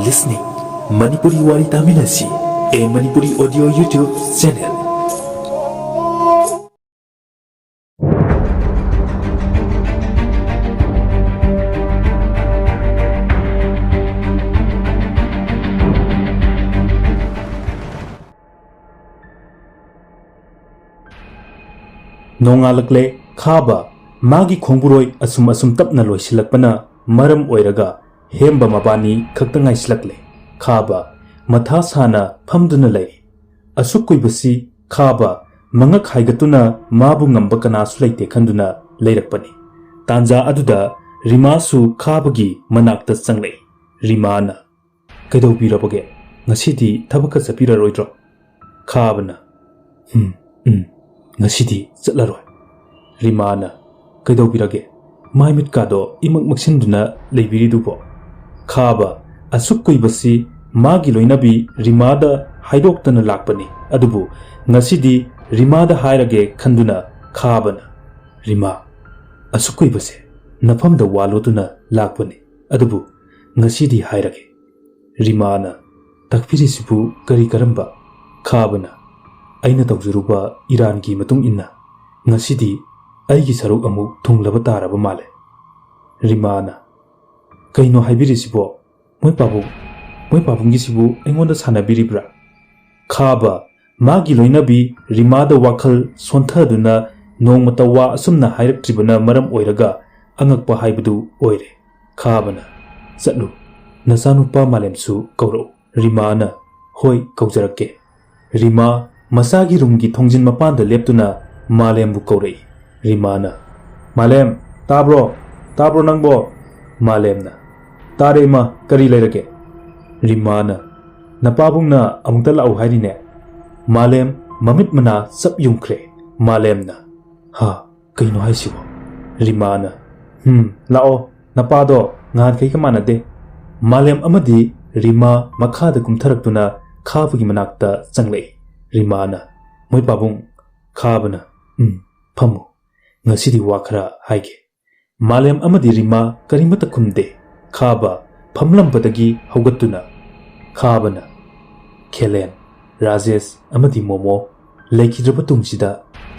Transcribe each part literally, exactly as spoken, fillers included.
Listening Manipuri Wari Tamil Asi, a Manipuri audio YouTube channel. ꯅꯣꯡꯉꯥꯜꯂꯛꯂꯦ꯫ ꯈꯥꯕ ꯃꯥꯒꯤ ꯈꯣꯡꯕꯨꯔꯣꯏ ꯑꯁꯨꯝ ꯑꯁꯨꯝ ꯇꯞꯅ ꯂꯣꯏꯁꯤꯜꯂꯛꯄꯅ ꯃꯔꯝ ꯑꯣꯏꯔꯒ ꯍꯦꯝꯕ ꯃꯕꯥꯅꯤ ꯈꯛꯇ ꯉꯥꯏꯁꯤꯜꯂꯛꯂꯦ꯫ ꯈꯥꯕ ꯃꯊꯥ ꯁꯥꯅ ꯐꯝꯗꯨꯅ ꯂꯩꯔꯤ꯫ ꯑꯁꯨꯛ ꯀꯨꯏꯕꯁꯤ ꯈꯥꯕ ꯃꯉꯛ ꯍꯥꯏꯒꯠꯇꯨꯅ ꯃꯥꯕꯨ ꯉꯝꯕ ꯀꯅꯥꯁꯨ ꯂꯩꯇꯦ ꯈꯟꯗꯨꯅ ꯂꯩꯔꯛꯄꯅꯤ꯫ ꯇꯥꯟꯖꯥ ꯑꯗꯨꯗ ꯔꯤꯃꯥꯁꯨ ꯈꯥꯕꯒꯤ ꯃꯅꯥꯛꯇ ꯆꯪꯂꯛꯏ꯫ ꯔꯤꯃꯥꯅ, "ꯀꯩꯗꯧꯕꯤꯔꯕꯒꯦ? ꯉꯁꯤꯗꯤ ꯊꯕꯛꯀ ꯆꯠꯄꯤꯔꯔꯣꯏꯗ꯭ꯔꯣ?" ꯈꯥꯕꯅ, "ꯎꯝ, ꯎꯝ, ꯉꯁꯤꯗꯤ ꯆꯠꯂꯔꯣꯏ꯫" ꯔꯤꯃꯥꯅ, "ꯀꯩꯗꯧꯕꯤꯔꯒꯦ? ꯃꯥꯏ ꯃꯤꯠꯀꯥꯗꯣ ꯏꯃꯛ ꯃꯛꯁꯤꯟꯗꯨꯅ ꯂꯩꯕꯤꯔꯤꯗꯨꯕꯣ?" ꯈꯥꯕ ꯑꯁꯨꯛ ꯀꯨꯏꯕꯁꯤ ꯃꯥꯒꯤ ꯂꯣꯏꯅꯕꯤ ꯔꯤꯃꯥꯗ ꯍꯥꯏꯗꯣꯛꯇꯅ ꯂꯥꯛꯄꯅꯤ, ꯑꯗꯨꯕꯨ ꯉꯁꯤꯗꯤ ꯔꯤꯃꯥꯗ ꯍꯥꯏꯔꯒꯦ ꯈꯟꯗꯨꯅ ꯈꯥꯕꯅ, "ꯔꯤꯃꯥ, ꯑꯁꯨꯛ ꯀꯨꯏꯕꯁꯦ ꯅꯐꯝꯗ ꯋꯥ ꯂꯣꯠꯇꯨꯅ ꯂꯥꯛꯄꯅꯤ, ꯑꯗꯨꯕꯨ ꯉꯁꯤꯗꯤ ꯍꯥꯏꯔꯒꯦ꯫" ꯔꯤꯃꯥꯅ, "ꯇꯥꯛꯄꯤꯔꯤꯁꯤꯕꯨ ꯀꯔꯤ ꯀꯔꯝꯕ?" ꯈꯥꯕꯅ, "ꯑꯩꯅ ꯇꯧꯖꯔꯨꯕ ꯏꯔꯥꯟꯒꯤ ꯃꯇꯨꯡ ꯏꯟꯅ ꯉꯁꯤꯗꯤ ꯑꯩꯒꯤ ꯁꯔꯨꯛ ꯑꯃꯨꯛ ꯊꯨꯡꯂꯕ ꯇꯥꯔꯕ ꯃꯥꯜꯂꯦ꯫" ꯔꯤꯃꯥꯅ, "ꯀꯩꯅꯣ ꯍꯥꯏꯕꯤꯔꯤꯁꯤꯕꯣ? ꯃꯣꯏ ꯄꯥꯕꯨꯡ, ꯃꯣꯏ ꯄꯥꯕꯨꯡꯒꯤꯁꯤꯕꯨ ꯑꯩꯉꯣꯟꯗ ꯁꯥꯟꯅꯕꯤꯔꯤꯕ꯭ꯔꯥ?" ꯈꯥꯕ ꯃꯥꯒꯤ ꯂꯣꯏꯅꯕꯤ ꯔꯤꯃꯥꯗ ꯋꯥꯈꯜ ꯁꯣꯟꯊꯗꯨꯅ ꯅꯣꯡꯃꯇ ꯋꯥ ꯑꯁꯨꯝꯅ ꯍꯥꯏꯔꯛꯇ꯭ꯔꯤꯕꯅ ꯃꯔꯝ ꯑꯣꯏꯔꯒ ꯑꯉꯛꯄ ꯍꯥꯏꯕꯗꯨ ꯑꯣꯏꯔꯦ꯫ ꯈꯥꯕꯅ, "ꯆꯠꯂꯨ, ꯅꯆꯥꯅꯨꯄꯥ ꯃꯥꯂꯦꯝꯁꯨ ꯀꯧꯔꯛꯎ꯫" ꯔꯤꯃꯥꯅ, "ꯍꯣꯏ, ꯀꯧꯖꯔꯛꯀꯦ꯫" ꯔꯤꯃꯥ ꯃꯁꯥꯒꯤ ꯔꯨꯝꯒꯤ ꯊꯣꯡꯖꯤꯟ ꯃꯄꯥꯟꯗ ꯂꯦꯞꯇꯨꯅ ꯃꯥꯂꯦꯝꯕꯨ ꯀꯧꯔꯛꯏ꯫ ꯔꯤꯃꯥꯅ, "ꯃꯥꯂꯦꯝ, ꯇꯥꯕ꯭ꯔꯣ? ꯇꯥꯕ꯭ꯔꯣ ꯅꯪꯕꯣ?" ꯃꯥꯂꯦꯝꯅ, "ꯇꯥꯔꯦ ꯏꯃꯥ, ꯀꯔꯤ ꯂꯩꯔꯒꯦ?" ꯔꯤꯃꯥꯅ, "ꯅꯄꯥꯕꯨꯡꯅ ꯑꯃꯨꯛꯇ ꯂꯥꯛꯎ ꯍꯥꯏꯔꯤꯅꯦ꯫" ꯃꯥꯂꯦꯝ ꯃꯃꯤꯠ ꯃꯅꯥ ꯆꯞ ꯌꯨꯡꯈ꯭ꯔꯦ꯫ ꯃꯥꯂꯦꯝꯅ, "ꯍꯥ, ꯀꯩꯅꯣ ꯍꯥꯏꯁꯤꯕꯣ?" ꯔꯤꯃꯥꯅ, "ꯍꯨꯝ, ꯂꯥꯛꯑꯣ, ꯅꯄꯥꯗꯣ ꯅꯍꯥꯟꯈꯩꯒ ꯃꯥꯟꯅꯗꯦ꯫" ꯃꯥꯂꯦꯝ ꯑꯃꯗꯤ ꯔꯤꯃꯥ ꯃꯈꯥꯗ ꯀꯨꯝꯊꯔꯛꯇꯨꯅ ꯈꯥꯕꯒꯤ ꯃꯅꯥꯛꯇ ꯆꯪꯂꯛꯏ꯫ ꯔꯤꯃꯥꯅ, "ꯃꯣꯏ ꯄꯥꯕꯨꯡ꯫" ꯈꯥꯕꯅ, "ꯎꯝ, ꯐꯝꯃꯨ꯫ ꯉꯁꯤꯗꯤ ꯋꯥ ꯈꯔ ꯍꯥꯏꯒꯦ꯫" ꯃꯥꯂꯦꯝ ꯑꯃꯗꯤ ꯔꯤꯃꯥ ꯀꯔꯤꯃꯠꯇ ꯈꯨꯝꯗꯦ꯫ ꯈꯥꯕ ꯐꯝꯂꯝꯕꯗꯒꯤ ꯍꯧꯒꯠꯇꯨꯅ ꯈꯥꯕꯅ, "ꯈꯦꯂꯦꯟ, ꯔꯥꯖꯦꯁ ꯑꯃꯗꯤ ꯃꯣꯃꯣ ꯂꯩꯈꯤꯗ꯭ꯔꯕ ꯇꯨꯡꯁꯤꯗ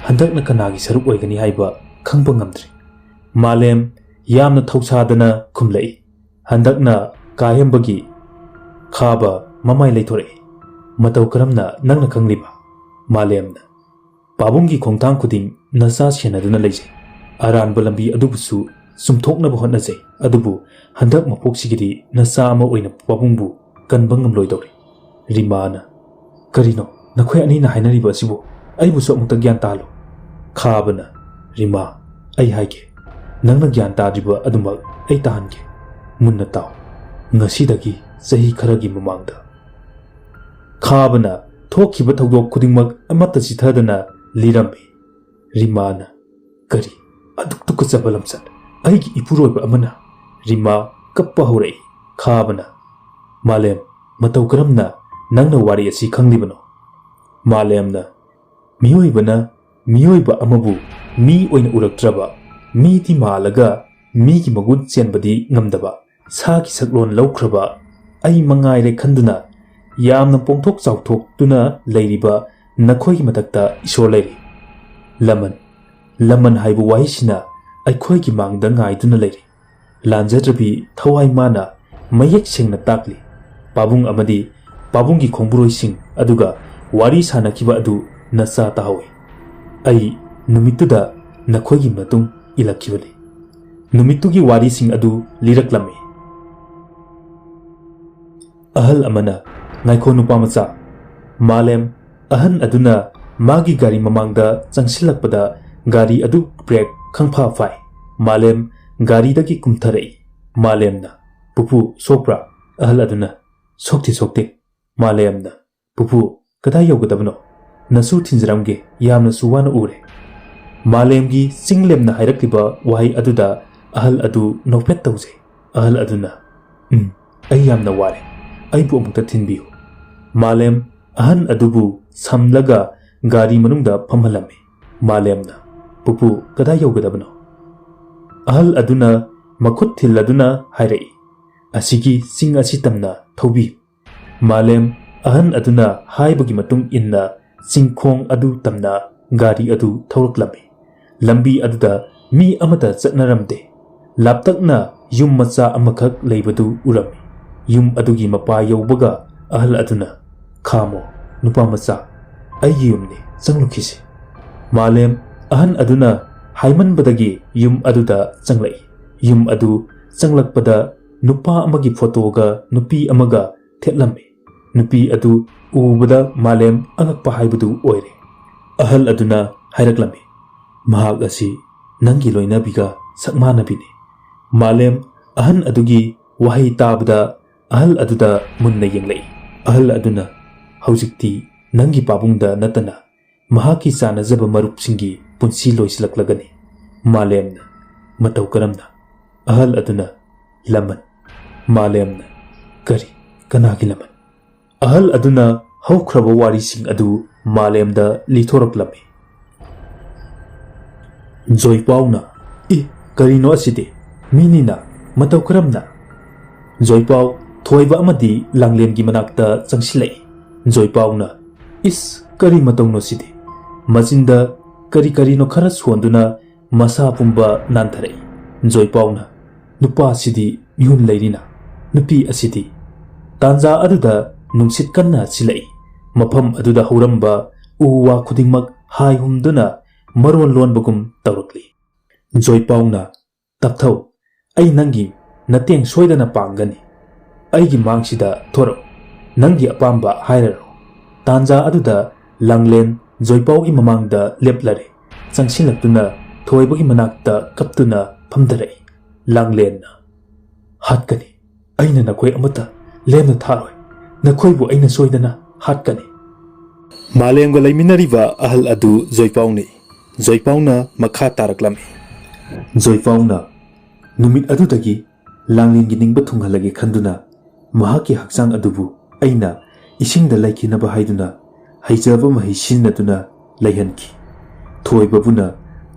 ꯍꯟꯗꯛꯅ ꯀꯅꯥꯒꯤ ꯁꯔꯨꯛ ꯑꯣꯏꯒꯅꯤ ꯍꯥꯏꯕ ꯈꯪꯕ ꯉꯝꯗ꯭ꯔꯤ꯫" ꯃꯥꯂꯦꯝ ꯌꯥꯝꯅ ꯊꯧꯁꯥꯗꯅ ꯈꯨꯝꯂꯛꯏ꯫ "ꯍꯟꯗꯛꯅ ꯀꯥꯍꯦꯝꯕꯒꯤ꯫" ꯈꯥꯕ ꯃꯃꯥꯏ ꯂꯩꯊꯣꯔꯛꯏ꯫ "ꯃꯇꯧ ꯀꯔꯝꯅ ꯅꯪꯅ ꯈꯪꯂꯤꯕ?" ꯃꯥꯂꯦꯝꯅ, "ꯄꯥꯕꯨꯡꯒꯤ ꯈꯣꯡꯊꯥꯡ ꯈꯨꯗꯤꯡ ꯅꯆꯥ ꯁꯦꯟꯅꯗꯨꯅ ꯂꯩꯖꯩ꯫ ꯑꯔꯥꯟꯕ ꯂꯝꯕꯤ ꯑꯗꯨꯕꯨꯁꯨ ꯆꯨꯝꯊꯣꯛꯅꯕ ꯍꯣꯠꯅꯖꯩ꯫ ꯑꯗꯨꯕꯨ ꯍꯟꯗꯛ ꯃꯄꯣꯛꯁꯤꯒꯤꯗꯤ ꯅꯆꯥ ꯑꯃ ꯑꯣꯏꯅ ꯄꯥꯕꯨꯡꯕꯨ ꯀꯟꯕ ꯉꯝꯂꯣꯏꯗꯧꯔꯤ꯫" ꯔꯤꯃꯥꯅ, "ꯀꯔꯤꯅꯣ ꯅꯈꯣꯏ ꯑꯅꯤꯅ ꯍꯥꯏꯅꯔꯤꯕ ꯑꯁꯤꯕꯨ? ꯑꯩꯕꯨꯁꯨ ꯑꯃꯨꯛꯇ ꯒ꯭ꯌꯥꯟ ꯇꯥꯍꯜꯂꯨ꯫" ꯈꯥꯕꯅ, "ꯔꯤꯃꯥ, ꯑꯩ ꯍꯥꯏꯒꯦ꯫ ꯅꯪꯅ ꯒ꯭ꯌꯥꯟ ꯇꯥꯗ꯭ꯔꯤꯕ ꯑꯗꯨꯃꯛ ꯑꯩ ꯇꯥꯍꯟꯒꯦ꯫ ꯃꯨꯟꯅ ꯇꯥꯎ꯫ ꯉꯁꯤꯗꯒꯤ ꯆꯍꯤ ꯈꯔꯒꯤ ꯃꯃꯥꯡꯗ" ꯈꯥꯕꯅ ꯊꯣꯛꯈꯤꯕ ꯊꯧꯗꯣꯛ ꯈꯨꯗꯤꯡꯃꯛ ꯑꯃꯠꯇ ꯆꯤꯊꯗꯅ ꯂꯤꯔꯝꯃꯤ꯫ ꯔꯤꯃꯥꯅ, "ꯀꯔꯤ ꯑꯗꯨꯛ ꯇꯨꯀꯠꯆꯕ ꯂꯝꯆꯠ? ꯑꯩꯒꯤ ꯏꯄꯨꯔꯣꯏꯕ ꯑꯃꯅ?" ꯔꯤꯃꯥ ꯀꯞꯄ ꯍꯧꯔꯛꯏ꯫ ꯈꯥꯕꯅ, "ꯃꯥꯂꯦꯝ, ꯃꯇꯧ ꯀꯔꯝꯅ ꯅꯪꯅ ꯋꯥꯔꯤ ꯑꯁꯤ ꯈꯪꯂꯤꯕꯅꯣ?" ꯃꯥꯂꯦꯝꯅ, "ꯃꯤꯑꯣꯏꯕꯅ ꯃꯤꯑꯣꯏꯕ ꯑꯃꯕꯨ ꯃꯤ ꯑꯣꯏꯅ ꯎꯔꯛꯇ꯭ꯔꯕ, ꯃꯤꯗꯤ ꯃꯥꯜꯂꯒ ꯃꯤꯒꯤ ꯃꯒꯨꯟ ꯆꯦꯟꯕꯗꯤ ꯉꯝꯗꯕ, ꯁꯥꯒꯤ ꯁꯛꯂꯣꯟ ꯂꯧꯈ꯭ꯔꯕ ꯑꯩ ꯃꯉꯥꯏꯔꯦ ꯈꯟꯗꯨꯅ ꯌꯥꯝꯅ ꯄꯣꯡꯊꯣꯛ ꯆꯥꯎꯊꯣꯛꯇꯨꯅ ꯂꯩꯔꯤꯕ ꯅꯈꯣꯏꯒꯤ ꯃꯊꯛꯇ ꯏꯁꯣꯔ ꯂꯩꯔꯤ꯫ ꯂꯃꯟ, ꯂꯃꯟ ꯍꯥꯏꯕ ꯋꯥꯍꯩꯁꯤꯅ ꯑꯩꯈꯣꯏꯒꯤ ꯃꯥꯡꯗ ꯉꯥꯏꯗꯨꯅ ꯂꯩꯔꯤ꯫" ꯂꯥꯟꯖꯗ꯭ꯔꯕꯤ ꯊꯋꯥꯏ ꯃꯥꯅ ꯃꯌꯦꯛ ꯁꯦꯡꯅ ꯇꯥꯛꯂꯤ꯫ ꯄꯥꯕꯨꯡ ꯑꯃꯗꯤ ꯄꯥꯕꯨꯡꯒꯤ ꯈꯣꯡꯕꯨꯔꯣꯏꯁꯤꯡ ꯑꯗꯨꯒ ꯋꯥꯔꯤ ꯁꯥꯅꯈꯤꯕ ꯑꯗꯨ ꯅꯆꯥ ꯇꯥꯍꯧꯏ꯫ ꯑꯩ ꯅꯨꯃꯤꯠꯇꯨꯗ ꯅꯈꯣꯏꯒꯤ ꯃꯇꯨꯡ ꯏꯜꯂꯛꯈꯤꯕꯅꯤ꯫ ꯅꯨꯃꯤꯠꯇꯨꯒꯤ ꯋꯥꯔꯤꯁꯤꯡ ꯑꯗꯨ ꯂꯤꯔꯛꯂꯝꯃꯤ꯫ ꯑꯍꯜ ꯑꯃꯅ, "ꯉꯥꯏꯈꯣ ꯅꯨꯄꯥ ꯃꯆꯥ, ꯃꯥꯂꯦꯝ ꯑꯍꯟ ꯑꯗꯨꯅ ꯃꯥꯒꯤ ꯒꯥꯔꯤ ꯃꯃꯥꯡꯗ ꯆꯪꯁꯤꯜꯂꯛꯄꯗ ꯒꯥꯔꯤ ꯑꯗꯨ ꯕ꯭ꯔꯦꯛ ꯈꯪꯐꯥ ꯐꯥꯏ꯫ ꯃꯥꯂꯦꯝ ꯒꯥꯔꯤꯗꯒꯤ ꯀꯨꯝꯊꯔꯛꯏ꯫ ꯃꯥꯂꯦꯝꯅ, "ꯄꯨꯄꯨ, ꯁꯣꯛꯄ꯭ꯔꯥ?" ꯑꯍꯜ ꯑꯗꯨꯅ, "ꯁꯣꯛꯇꯦ, ꯁꯣꯛꯇꯦ꯫" ꯃꯥꯂꯦꯝꯅ, "ꯄꯨꯄꯨ, ꯀꯗꯥꯏ ꯌꯧꯒꯗꯕꯅꯣ? ꯅꯁꯨ ꯊꯤꯟꯖꯔꯝꯒꯦ, ꯌꯥꯝꯅꯁꯨ ꯋꯥꯅ ꯎꯔꯦ꯫" ꯃꯥꯂꯦꯝꯒꯤ ꯆꯤꯡꯂꯦꯝꯅ ꯍꯥꯏꯔꯛꯂꯤꯕ ꯋꯥꯍꯩ ꯑꯗꯨꯗ ꯑꯍꯜ ꯑꯗꯨ ꯅꯣꯛꯐꯦꯠ ꯇꯧꯖꯩ꯫ ꯑꯍꯜ ꯑꯗꯨꯅ, "ꯎꯝ, ꯑꯩ ꯌꯥꯝꯅ ꯋꯥꯔꯦ꯫ ꯑꯩꯕꯨ ꯑꯃꯨꯛꯇ ꯊꯤꯟꯕꯤꯌꯨ꯫" ꯃꯥꯂꯦꯝ ꯑꯍꯟ ꯑꯗꯨꯕꯨ ꯁꯝꯂꯒ ꯒꯥꯔꯤ ꯃꯅꯨꯡꯗ ꯐꯝꯍꯜꯂꯝꯃꯤ꯫ ꯃꯥꯂꯦꯝꯅ, "ꯄꯨꯄꯨ, ꯀꯗꯥꯏ ꯌꯧꯒꯗꯕꯅꯣ?" ꯑꯍꯜ ꯑꯗꯨꯅ ꯃꯈꯨꯠ ꯊꯤꯜꯂꯗꯨꯅ ꯍꯥꯏꯔꯛꯏ, ꯑꯁꯤꯒꯤ ꯆꯤꯡ ꯑꯁꯤ ꯇꯝꯅ ꯊꯧꯕꯤ꯫ ꯃꯥꯂꯦꯝ ꯑꯍꯟ ꯑꯗꯨꯅ ꯍꯥꯏꯕꯒꯤ ꯃꯇꯨꯡ ꯏꯟꯅ ꯆꯤꯡꯈꯣꯡ ꯑꯗꯨ ꯇꯝꯅ ꯒꯥꯔꯤ ꯑꯗꯨ ꯊꯧꯔꯛꯂꯝꯃꯤ꯫ ꯂꯝꯕꯤ ꯑꯗꯨꯗ ꯃꯤ ꯑꯃꯠꯇ ꯆꯠꯅꯔꯝꯗꯦ꯫ ꯂꯥꯞꯇꯛꯅ ꯌꯨꯝ ꯃꯆꯥ ꯑꯃꯈꯛ ꯂꯩꯕꯗꯨ ꯎꯔꯝꯃꯤ꯫ ꯌꯨꯝ ꯑꯗꯨꯒꯤ ꯃꯄꯥ ꯌꯧꯕꯒ ꯑꯍꯜ ꯑꯗꯨꯅ, "ꯈꯥꯝꯃꯣ, ꯅꯨꯄꯥ ꯃꯆꯥ, ꯑꯩꯒꯤ ꯌꯨꯝꯅꯤ, ꯆꯪꯂꯨꯈꯤꯁꯤ꯫" ꯃꯥꯂꯦꯝ ꯑꯍꯟ ꯑꯗꯨꯅ ꯍꯥꯏꯃꯟꯕꯗꯒꯤ ꯌꯨꯝ ꯑꯗꯨꯗ ꯆꯪꯂꯛꯏ꯫ ꯌꯨꯝ ꯑꯗꯨ ꯆꯪꯂꯛꯄꯗ ꯅꯨꯄꯥ ꯑꯃꯒꯤ ꯐꯣꯇꯣꯒ ꯅꯨꯄꯤ ꯑꯃꯒ ꯊꯦꯠꯂꯝꯃꯤ꯫ ꯅꯨꯄꯤ ꯑꯗꯨ ꯎꯕꯗ ꯃꯥꯂꯦꯝ ꯑꯉꯛꯄ ꯍꯥꯏꯕꯗꯨ ꯑꯣꯏꯔꯦ꯫ ꯑꯍꯜ ꯑꯗꯨꯅ ꯍꯥꯏꯔꯛꯂꯝꯃꯤ, "ꯃꯍꯥꯛ ꯑꯁꯤ ꯅꯪꯒꯤ ꯂꯣꯏꯅꯕꯤꯒ ꯁꯛꯃꯥꯟꯅꯕꯤꯅꯤ꯫" ꯃꯥꯂꯦꯝ ꯑꯍꯟ ꯑꯗꯨꯒꯤ ꯋꯥꯍꯩ ꯇꯥꯕꯗ ꯑꯍꯜ ꯑꯗꯨꯗ ꯃꯨꯟꯅ ꯌꯦꯡꯂꯛꯏ꯫ ꯑꯍꯜ ꯑꯗꯨꯅ, "ꯍꯧꯖꯤꯛꯇꯤ ꯅꯪꯒꯤ ꯄꯥꯕꯨꯡꯗ ꯅꯠꯇꯅ ꯃꯍꯥꯛꯀꯤ ꯆꯥꯟꯅꯖꯕ ꯃꯔꯨꯞꯁꯤꯡꯒꯤ ꯄꯨꯟꯁꯤ ꯂꯣꯏꯁꯤꯜꯂꯛꯂꯒꯅꯤ꯫" ꯃꯥꯂꯦꯝꯅ, "ꯃꯇꯧ ꯀꯔꯝꯅ?" ꯑꯍꯜ ꯑꯗꯨꯅ, "ꯂꯃꯟ꯫" ꯃꯥꯂꯦꯝꯅ, "ꯀꯔꯤ? ꯀꯅꯥꯒꯤ ꯂꯃꯟ?" ꯑꯍꯜ ꯑꯗꯨꯅ ꯍꯧꯈ꯭ꯔꯕ ꯋꯥꯔꯤꯁꯤꯡ ꯑꯗꯨ ꯃꯥꯂꯦꯝꯗ ꯂꯤꯊꯣꯔꯛꯂꯝꯃꯤ꯫ ꯖꯣꯏꯄꯥꯎꯅ, "ꯏ, ꯀꯔꯤꯅꯣ ꯑꯁꯤꯗꯤ? ꯃꯤꯅꯤꯅ, ꯃꯇꯧ ꯀꯔꯝꯅ?" ꯖꯣꯏꯄꯥꯎ ꯊꯣꯏꯕ ꯑꯃꯗꯤ ꯂꯥꯡꯂꯦꯟꯒꯤ ꯃꯅꯥꯛꯇ ꯆꯪꯁꯤꯜꯂꯛꯏ꯫ ꯖꯣꯏꯄꯥꯎꯅ, "ꯏꯁ, ꯀꯔꯤ ꯃꯇꯧꯅꯣ ꯁꯤꯗꯤ?" ꯃꯆꯤꯟꯗ ꯀꯔꯤ ꯀꯔꯤꯅꯣ ꯈꯔ ꯁꯣꯟꯗꯨꯅ ꯃꯁꯥ ꯄꯨꯝꯕ ꯅꯥꯟꯊꯔꯛꯏ꯫ ꯖꯣꯏꯄꯥꯎꯅ, "ꯅꯨꯄꯥꯁꯤꯗꯤ ꯃꯤꯍꯨꯟ ꯂꯩꯔꯤꯅ, ꯅꯨꯄꯤ ꯑꯁꯤꯗꯤ?" ꯇꯥꯟꯖꯥ ꯑꯗꯨꯗ ꯅꯨꯡꯁꯤꯠ ꯀꯟꯅ ꯁꯤꯜꯂꯛꯏ꯫ ꯃꯐꯝ ꯑꯗꯨꯗ ꯍꯧꯔꯝꯕ ꯎ ꯋꯥ ꯈꯨꯗꯤꯡꯃꯛ ꯍꯥꯏ ꯍꯨꯝꯗꯨꯅ ꯃꯔꯣꯟ ꯂꯣꯟꯕꯒꯨꯝ ꯇꯧꯔꯛꯂꯤ꯫ ꯖꯣꯏꯄꯥꯎꯅ, "ꯇꯞꯊꯧ, ꯑꯩ ꯅꯪꯒꯤ ꯅꯇꯦꯡ ꯁꯣꯏꯗꯅ ꯄꯥꯡꯒꯅꯤ꯫ ꯑꯩꯒꯤ ꯃꯥꯡꯁꯤꯗ ꯊꯣꯔꯛꯎ, ꯅꯪꯒꯤ ꯑꯄꯥꯝꯕ ꯍꯥꯏꯔꯔꯣ꯫" ꯇꯥꯟꯖꯥ ꯑꯗꯨꯗ ꯂꯥꯡꯂꯦꯟ ꯖꯣꯏꯄꯥꯎꯒꯤ ꯃꯃꯥꯡꯗ ꯂꯦꯞꯂꯔꯦ꯫ ꯆꯪꯁꯤꯜꯂꯛꯇꯨꯅ ꯊꯣꯏꯕꯒꯤ ꯃꯅꯥꯛꯇ ꯀꯞꯇꯨꯅ ꯐꯝꯊꯔꯛꯏ꯫ ꯂꯥꯡꯂꯦꯟꯅ, "ꯍꯥꯠꯀꯅꯤ꯫ ꯑꯩꯅ ꯅꯈꯣꯏ ꯑꯃꯠꯇ ꯂꯦꯝꯅ ꯊꯥꯔꯣꯏ꯫ ꯅꯈꯣꯏꯕꯨ ꯑꯩꯅ ꯁꯣꯏꯗꯅ ꯍꯥꯠꯀꯅꯤ꯫" ꯃꯥꯂꯦꯝꯒ ꯂꯩꯃꯤꯟꯅꯔꯤꯕ ꯑꯍꯜ ꯑꯗꯨ ꯖꯣꯏꯄꯥꯎꯅꯤ꯫ ꯖꯣꯏꯄꯥꯎꯅ ꯃꯈꯥ ꯇꯥꯔꯛꯂꯝꯃꯤ꯫ ꯖꯣꯏꯄꯥꯎꯅ, "ꯅꯨꯃꯤꯠ ꯑꯗꯨꯗꯒꯤ ꯂꯥꯡꯂꯦꯟꯒꯤ ꯅꯤꯡꯕ ꯊꯨꯡꯍꯜꯂꯒꯦ ꯈꯟꯗꯨꯅ ꯃꯍꯥꯛꯀꯤ ꯍꯛꯆꯥꯡ ꯑꯗꯨꯕꯨ ꯑꯩꯅ ꯏꯁꯤꯡꯗ ꯂꯩꯈꯤꯅꯕ ꯍꯥꯏꯗꯨꯅ ꯍꯩꯖꯕ ꯃꯍꯩ ꯁꯤꯖꯤꯟꯅꯗꯨꯅ ꯂꯩꯍꯟꯈꯤ꯫ ꯊꯣꯏꯕꯕꯨꯅ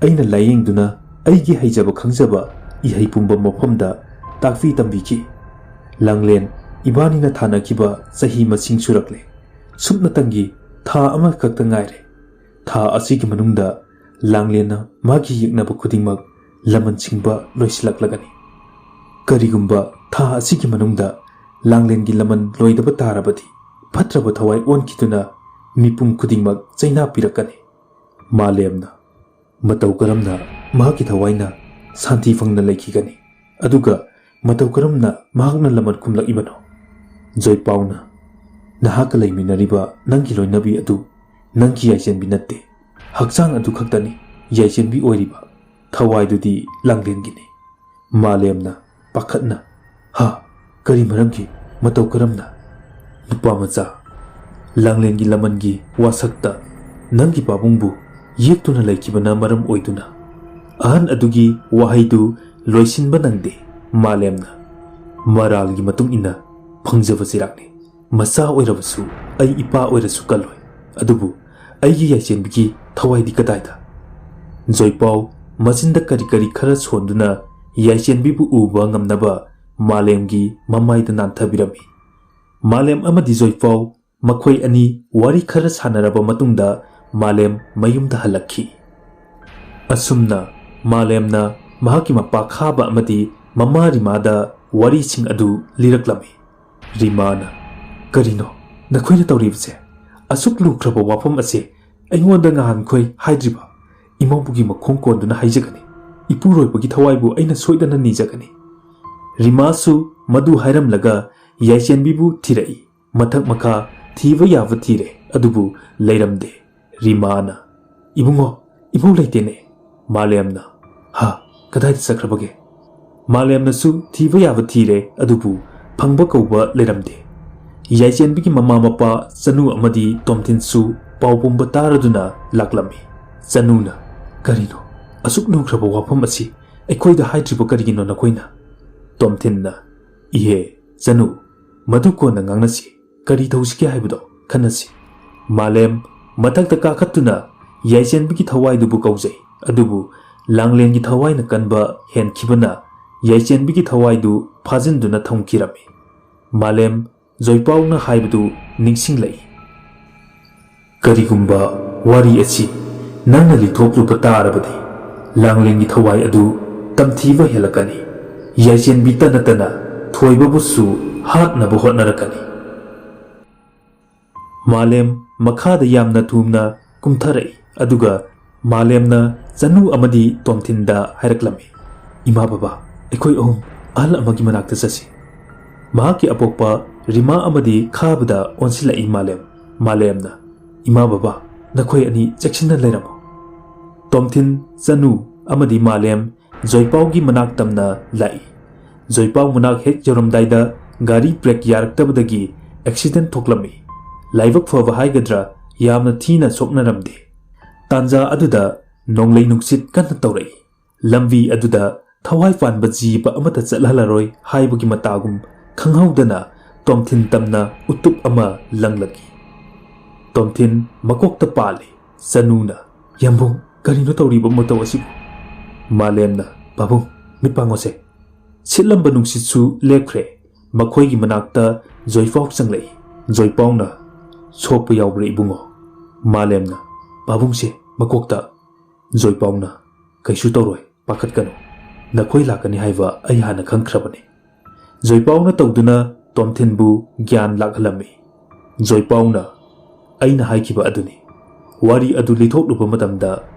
ꯑꯩꯅ ꯂꯥꯌꯦꯡꯗꯨꯅ ꯑꯩꯒꯤ ꯍꯩꯖꯕ ꯈꯪꯖꯕ ꯏꯍꯩ ꯄꯨꯝꯕ ꯃꯐꯝꯗ ꯇꯥꯛꯄꯤ ꯇꯝꯕꯤꯈꯤ꯫ "ꯂꯥꯡꯂꯦꯟ, ꯏꯕꯥꯅꯤꯅ ꯊꯥꯅꯈꯤꯕ ꯆꯍꯤ ꯃꯁꯤꯡ ꯁꯨꯔꯛꯂꯦ꯫ ꯁꯨꯞꯅꯇꯪꯒꯤ ꯊꯥ ꯑꯃꯈꯛꯇ ꯉꯥꯏꯔꯦ꯫ ꯊꯥ ꯑꯁꯤꯒꯤ ꯃꯅꯨꯡꯗ ꯂꯥꯡꯂꯦꯟꯅ ꯃꯥꯒꯤ ꯌꯦꯛꯅꯕ ꯈꯨꯗꯤꯡꯃꯛ ꯂꯃꯟ ꯁꯤꯡꯕ ꯂꯣꯏꯁꯤꯜꯂꯛꯂꯒꯅꯤ꯫ ꯀꯔꯤꯒꯨꯝꯕ ꯊꯥ ꯑꯁꯤꯒꯤ ꯃꯅꯨꯡꯗ ꯂꯥꯡꯂꯦꯟꯒꯤ ꯂꯃꯟ ꯂꯣꯏꯗꯕ ꯇꯥꯔꯕꯗꯤ, ꯐꯠꯇ꯭ꯔꯕ ꯊꯋꯥꯏ ꯑꯣꯟꯈꯤꯗꯨꯅ ꯃꯤꯄꯨꯝ ꯈꯨꯗꯤꯡꯃꯛ ꯆꯩꯅꯥ ꯄꯤꯔꯛꯀꯅꯤ꯫" ꯃꯥꯂꯦꯝꯅ, "ꯃꯇꯧ ꯀꯔꯝꯅ ꯃꯍꯥꯛꯀꯤ ꯊꯋꯥꯏꯅ ꯁꯥꯟꯇꯤ ꯐꯪꯅ ꯂꯩꯈꯤꯒꯅꯤ? ꯑꯗꯨꯒ ꯃꯇꯧ ꯀꯔꯝꯅ ꯃꯍꯥꯛꯅ ꯂꯃꯟ ꯈꯨꯝꯂꯛꯏꯕꯅꯣ?" ꯖꯣꯏꯄꯥꯎꯅ, "ꯅꯍꯥꯛꯀ ꯂꯩꯃꯤꯟꯅꯔꯤꯕ ꯅꯪꯒꯤ ꯂꯣꯏꯅꯕꯤ ꯑꯗꯨ ꯅꯪꯒꯤ ꯌꯥꯏꯁꯦꯟꯕꯤ ꯅꯠꯇꯦ꯫ ꯍꯛꯆꯥꯡ ꯑꯗꯨ ꯈꯛꯇꯅꯤ ꯌꯥꯏꯁꯦꯟꯕꯤ ꯑꯣꯏꯔꯤꯕ, ꯊꯋꯥꯏꯗꯨꯗꯤ ꯂꯥꯡꯂꯦꯟꯒꯤꯅꯤ꯫" ꯃꯥꯂꯦꯝꯅ, ꯄꯥꯈꯠꯅ, "ꯍꯥ? ꯀꯔꯤ ꯃꯔꯝꯒꯤ? ꯃꯇꯧ ꯀꯔꯝꯅ?" "ꯅꯨꯄꯥ ꯃꯆꯥ, ꯂꯥꯡꯂꯦꯟꯒꯤ ꯂꯃꯟꯒꯤ ꯋꯥꯁꯛꯇ ꯅꯪꯒꯤ ꯄꯥꯕꯨꯡꯕꯨ ꯌꯦꯛꯇꯨꯅ ꯂꯩꯈꯤꯕꯅ ꯃꯔꯝ ꯑꯣꯏꯗꯨꯅ ꯑꯍꯟ ꯑꯗꯨꯒꯤ ꯋꯥꯍꯩꯗꯨ ꯂꯣꯏꯁꯤꯟꯕ ꯅꯪꯗꯦ꯫ ꯃꯥꯂꯦꯝꯅ, "ꯃꯔꯥꯜꯒꯤ ꯃꯇꯨꯡ ꯏꯟꯅ ꯐꯪꯖꯕ ꯆꯤꯔꯥꯛꯅꯤ꯫ ꯃꯆꯥ ꯑꯣꯏꯔꯕꯁꯨ ꯑꯩ ꯏꯄꯥ ꯑꯣꯏꯔꯁꯨ ꯀꯜꯂꯣꯏ꯫ ꯑꯗꯨꯕꯨ ꯑꯩꯒꯤ ꯌꯥꯏꯁꯦꯟꯕꯤꯒꯤ ꯊꯋꯥꯏꯗꯤ ꯀꯗꯥꯏꯗ?" ꯖꯣꯏꯄꯥꯎ ꯃꯆꯤꯟꯗ ꯀꯔꯤ ꯀꯔꯤ ꯈꯔ ꯁꯣꯟꯗꯨꯅ ꯌꯥꯏꯁꯦꯟꯕꯤꯕꯨ ꯎꯕ ꯉꯝꯅꯕ ꯃꯥꯂꯦꯝꯒꯤ ꯃꯃꯥꯏꯗ ꯅꯥꯟꯊꯕꯤꯔꯝꯃꯤ꯫ ꯃꯥꯂꯦꯝ ꯑꯃꯗꯤ ꯖꯣꯏꯄꯥꯎ ꯃꯈꯣꯏ ꯑꯅꯤ ꯋꯥꯔꯤ ꯈꯔ ꯁꯥꯟꯅꯔꯕ ꯃꯇꯨꯡꯗ ꯃꯥꯂꯦꯝ ꯃꯌꯨꯝꯗ ꯍꯜꯂꯛꯈꯤ꯫ ꯑꯁꯨꯝꯅ ꯃꯥꯂꯦꯝꯅ ꯃꯍꯥꯛꯀꯤ ꯃꯄꯥ ꯈꯥꯕ ꯑꯃꯗꯤ ꯃꯃꯥ ꯔꯤꯃꯥꯗ ꯋꯥꯔꯤꯁꯤꯡ ꯑꯗꯨ ꯂꯤꯔꯛꯂꯝꯃꯤ꯫ ꯔꯤꯃꯥꯅ, "ꯀꯔꯤꯅꯣ ꯅꯈꯣꯏꯅ ꯇꯧꯔꯤꯕꯁꯦ? ꯑꯁꯨꯛ ꯂꯨꯈ꯭ꯔꯕ ꯋꯥꯐꯝ ꯑꯁꯤ ꯑꯩꯉꯣꯟꯗ ꯉꯍꯥꯟꯈꯣꯏ ꯍꯥꯏꯗ꯭ꯔꯤꯕ? ꯏꯃꯧꯕꯨꯒꯤ ꯃꯈꯣꯡ ꯀꯣꯟꯗꯨꯅ ꯍꯥꯏꯖꯒꯅꯤ꯫ ꯏꯄꯨꯔꯣꯏꯕꯒꯤ ꯊꯋꯥꯏꯕꯨ ꯑꯩꯅ ꯁꯣꯏꯗꯅ ꯅꯤꯖꯒꯅꯤ꯫" ꯔꯤꯃꯥꯁꯨ ꯃꯗꯨ ꯍꯥꯏꯔꯝꯂꯒ ꯌꯥꯏꯁꯦꯟꯕꯤꯕꯨ ꯊꯤꯔꯛꯏ꯫ ꯃꯊꯛ ꯃꯈꯥ ꯊꯤꯕ ꯌꯥꯕ ꯊꯤꯔꯦ, ꯑꯗꯨꯕꯨ ꯂꯩꯔꯝꯗꯦ꯫ ꯔꯤꯃꯥꯅ, "ꯏꯕꯨꯡꯉꯣ, ꯏꯃꯧ ꯂꯩꯇꯦꯅꯦ꯫" ꯃꯥꯂꯦꯝꯅ, "ꯍꯥ? ꯀꯗꯥꯏꯗ ꯆꯠꯈ꯭ꯔꯕꯒꯦ?" ꯃꯥꯂꯦꯝꯅꯁꯨ ꯊꯤꯕ ꯌꯥꯕ ꯊꯤꯔꯦ, ꯑꯗꯨꯕꯨ ꯐꯪꯕ ꯀꯧꯕ ꯂꯩꯔꯝꯗꯦ꯫ ꯌꯥꯏꯆꯦꯟꯕꯤꯒꯤ ꯃꯃꯥ ꯃꯄꯥ ꯆꯅꯨ ꯑꯃꯗꯤ ꯇꯣꯝꯊꯤꯟꯁꯨ ꯄꯥꯎ ꯄꯨꯝꯕ ꯇꯥꯔꯗꯨꯅ ꯂꯥꯛꯂꯝꯃꯤ꯫ ꯆꯅꯨꯅ, "ꯀꯔꯤꯅꯣ? ꯑꯁꯨꯛ ꯂꯨꯈ꯭ꯔꯕ ꯋꯥꯐꯝ ꯑꯁꯤ ꯑꯩꯈꯣꯏꯗ ꯍꯥꯏꯗ꯭ꯔꯤꯕ ꯀꯔꯤꯒꯤꯅꯣ ꯅꯈꯣꯏꯅ?" ꯇꯣꯝꯊꯤꯟꯅ, "ꯏꯍꯦ, ꯆꯅꯨ, ꯃꯗꯨ ꯀꯣꯟꯅ ꯉꯥꯡꯅꯁꯤ꯫ ꯀꯔꯤ ꯇꯧꯁꯤꯒꯦ ꯍꯥꯏꯕꯗꯣ ꯈꯟꯅꯁꯤ꯫" ꯃꯥꯂꯦꯝ ꯃꯊꯛꯇ ꯀꯥꯈꯠꯇꯨꯅ ꯌꯥꯏꯆꯦꯟꯕꯤꯒꯤ ꯊꯋꯥꯏꯗꯨꯕꯨ ꯀꯧꯖꯩ, ꯑꯗꯨꯕꯨ ꯂꯥꯡꯂꯦꯟꯒꯤ ꯊꯋꯥꯏꯅ ꯀꯟꯕ ꯍꯦꯟꯈꯤꯕꯅ ꯌꯥꯏꯆꯦꯟꯕꯤꯒꯤ ꯊꯋꯥꯏꯗꯨ ꯐꯥꯖꯤꯟꯗꯨꯅ ꯊꯝꯈꯤꯔꯝꯃꯤ꯫ ꯃꯥꯂꯦꯝ ꯖꯣꯏꯄꯥꯎꯅ ꯍꯥꯏꯕꯗꯨ ꯅꯤꯡꯁꯤꯡꯂꯛꯏ꯫ "ꯀꯔꯤꯒꯨꯝꯕ ꯋꯥꯔꯤ ꯑꯁꯤ ꯅꯪꯅ ꯂꯤꯊꯣꯛꯂꯨꯕ ꯇꯥꯔꯕꯗꯤ, ꯂꯥꯡꯂꯦꯟꯒꯤ ꯊꯋꯥꯏ ꯑꯗꯨ ꯇꯝꯊꯤꯕ ꯍꯦꯜꯂꯛꯀꯅꯤ꯫ ꯌꯥꯏꯆꯦꯟꯕꯤꯇ ꯅꯠꯇꯅ ꯊꯣꯏꯕꯕꯨꯁꯨ ꯍꯥꯠꯅꯕ ꯍꯣꯠꯅꯔꯛꯀꯅꯤ꯫" ꯃꯥꯂꯦꯝ ꯃꯈꯥꯗ ꯌꯥꯝꯅ ꯊꯨꯅ ꯀꯨꯝꯊꯔꯛꯏ, ꯑꯗꯨꯒ ꯃꯥꯂꯦꯝꯅ ꯆꯅꯨ ꯑꯃꯗꯤ ꯇꯣꯝꯊꯤꯟꯗ ꯍꯥꯏꯔꯛꯂꯝꯃꯤ, "ꯏꯃꯥ ꯕꯕꯥ, ꯑꯩꯈꯣꯏ ꯑꯍꯨꯝ ꯑꯍꯜ ꯑꯃꯒꯤ ꯃꯅꯥꯛꯇ ꯆꯠꯁꯤ꯫" ꯃꯍꯥꯛꯀꯤ ꯑꯄꯣꯛꯄ ꯔꯤꯃꯥ ꯑꯃꯗꯤ ꯈꯥꯕꯗ ꯑꯣꯟꯁꯤꯜꯂꯛꯏ ꯃꯥꯂꯦꯝ꯫ ꯃꯥꯂꯦꯝꯅ, "ꯏꯃꯥ ꯕꯕꯥ, ꯅꯈꯣꯏ ꯑꯅꯤ ꯆꯦꯛꯁꯤꯟꯅ ꯂꯩꯔꯝꯃꯨ꯫" ꯇꯣꯝꯊꯤꯟ, ꯆꯅꯨ ꯑꯃꯗꯤ ꯃꯥꯂꯦꯝ ꯖꯣꯏꯄꯥꯎꯒꯤ ꯃꯅꯥꯛ ꯇꯝꯅ ꯂꯥꯛꯏ꯫ ꯖꯣꯏꯄꯥꯎ ꯃꯅꯥꯛ ꯍꯦꯛ ꯌꯧꯔꯝꯗꯥꯏꯗ ꯒꯥꯔꯤ ꯕ꯭ꯔꯦꯛ ꯌꯥꯔꯛꯇꯕꯗꯒꯤ ꯑꯦꯛꯁꯤꯗꯦꯟ ꯊꯣꯛꯂꯝꯃꯤ꯫ ꯂꯥꯏꯕꯛ ꯐꯕ ꯍꯥꯏꯒꯗ꯭ꯔꯥ, ꯌꯥꯝꯅ ꯊꯤꯅ ꯁꯣꯛꯅꯔꯝꯗꯦ꯫ ꯇꯥꯟꯖꯥ ꯑꯗꯨꯗ ꯅꯣꯡꯂꯩ ꯅꯨꯡꯁꯤꯠ ꯀꯟꯅ ꯇꯧꯔꯛꯏ꯫ ꯂꯝꯕꯤ ꯑꯗꯨꯗ ꯊꯋꯥꯏ ꯄꯥꯟꯕ ꯖꯤꯕ ꯑꯃꯠꯇ ꯆꯠꯍꯜꯂꯔꯣꯏ ꯍꯥꯏꯕꯒꯤ ꯃꯇꯥꯒꯨꯝ ꯈꯪꯍꯧꯗꯅ ꯇꯣꯝꯊꯤꯟ ꯇꯝꯅ ꯎꯇꯨꯞ ꯑꯃ ꯂꯪꯂꯛꯏ꯫ ꯇꯣꯝꯊꯤꯟ ꯃꯀꯣꯛꯇ ꯄꯥꯜꯂꯤ꯫ ꯆꯅꯨꯅ, "ꯌꯥꯝꯕꯨꯡ, ꯀꯔꯤꯅꯣ ꯇꯧꯔꯤꯕ ꯃꯇꯧ ꯑꯁꯤꯕꯨ?" ꯃꯥꯂꯦꯝꯅ, "ꯄꯥꯕꯨꯡ, ꯃꯤꯠ ꯄꯥꯡꯉꯣꯁꯦ꯫" ꯁꯤꯠꯂꯝꯕ ꯅꯨꯡꯁꯤꯠꯁꯨ ꯂꯦꯞꯈ꯭ꯔꯦ꯫ ꯃꯈꯣꯏꯒꯤ ꯃꯅꯥꯛꯇ ꯖꯣꯏꯄꯥꯎ ꯆꯪꯂꯛꯏ꯫ ꯖꯣꯏꯄꯥꯎꯅ, "ꯁꯣꯛꯄ ꯌꯥꯎꯕ꯭ꯔꯥ ꯏꯕꯨꯡꯉꯣ?" ꯃꯥꯂꯦꯝꯅ, "ꯄꯥꯕꯨꯡꯁꯦ ꯃꯀꯣꯛꯇ꯫" ꯖꯣꯏꯄꯥꯎꯅ, "ꯀꯩꯁꯨ ꯇꯧꯔꯣꯏ, ꯄꯥꯈꯠꯀꯅꯨ꯫ ꯅꯈꯣꯏ ꯂꯥꯛꯀꯅꯤ ꯍꯥꯏꯕ ꯑꯩ ꯍꯥꯟꯅ ꯈꯪꯈ꯭ꯔꯕꯅꯤ꯫" ꯖꯣꯏꯄꯥꯎꯅ ꯇꯧꯗꯨꯅ ꯇꯣꯝꯊꯤꯟꯕꯨ ꯒ꯭ꯌꯥꯟ ꯂꯥꯛꯍꯜꯂꯝꯃꯤ꯫ ꯖꯣꯏꯄꯥꯎꯅ, "ꯑꯩꯅ ꯍꯥꯏꯈꯤꯕ ꯑꯗꯨꯅꯤ꯫ ꯋꯥꯔꯤ ꯑꯗꯨ ꯂꯤꯊꯣꯛꯂꯨꯕ ꯃꯇꯝꯗ